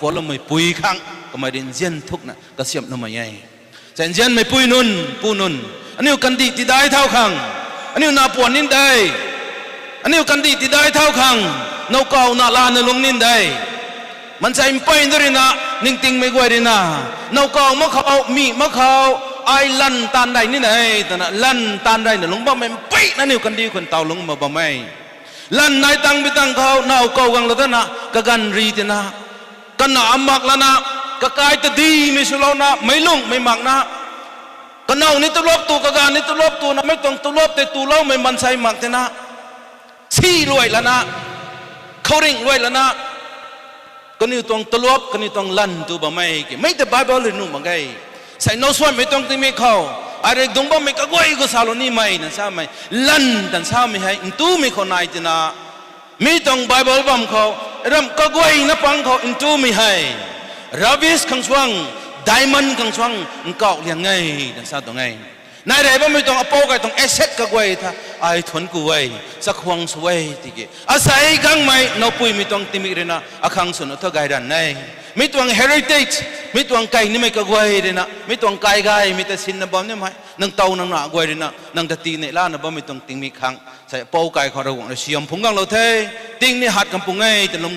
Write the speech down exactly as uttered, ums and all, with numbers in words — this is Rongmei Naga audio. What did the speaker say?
puatloumei pui khang kamei rui nzian thukna kasiamhloumei e. Sa nzianmei pui nunc, pu nunc, aniu kandih tidai thau khang, aniu na puan nin de, aniu kandih tidai thau khang, nowkaw na lana lungc nin de. Mansei mpeyna ruina, ningtingmei guay ruina, nowkaw mak khou, mi mak khou, ai lan taanv rey ni e twna lan taanv reyna lungc bammei mpeyna aniu kandih khou taw lungc mak bam e. Lan nai tang bi tang khou nowkaw guanglou dana kaganv ri tina, kana mak lana, kakai tadimei swlouna, meic lungmei makna, kanow ni tulop tu, kaganv ni tulop tuna, mei tuang tulop tei tuloumei mansei mak tina, si luai lana, khouringh luai lana, kaniw tuang tulop, kaniw tuang lan tu bam e ki mei ta Bible rui nuh mak ge. Sei now suanmei tuang tingmik khou, ai rui dungc bammei kaguay khou salou nimei na samei, lan tan samei hei ntumei khou nai tina, mi tuang Bible bam khou, ram kaguayna pang khou ntumei hei rubbish khang suang, diamond khang suang nkauh liang e, tan sa tuang e. Nai rey bammei tuang apou kai tuang asset kaguay tha, ai thuanc ku e, chakhwang sw e tiki, asei gangmei nowpuimei tuang tingmik ruina akhang swna thu gay ranv e. Mi tuang heritage, mi tuang kai nimei kaguay ruina, mi tuang kai gaymei ta sinna bam nimei, nang tow nang na guay ruina, nang ta tii neih lana bammei tuang tingmik khang, sei apou kai khou Ravguangc rui siam phungc ganglou the, ting ni hat kam pung e, ta lum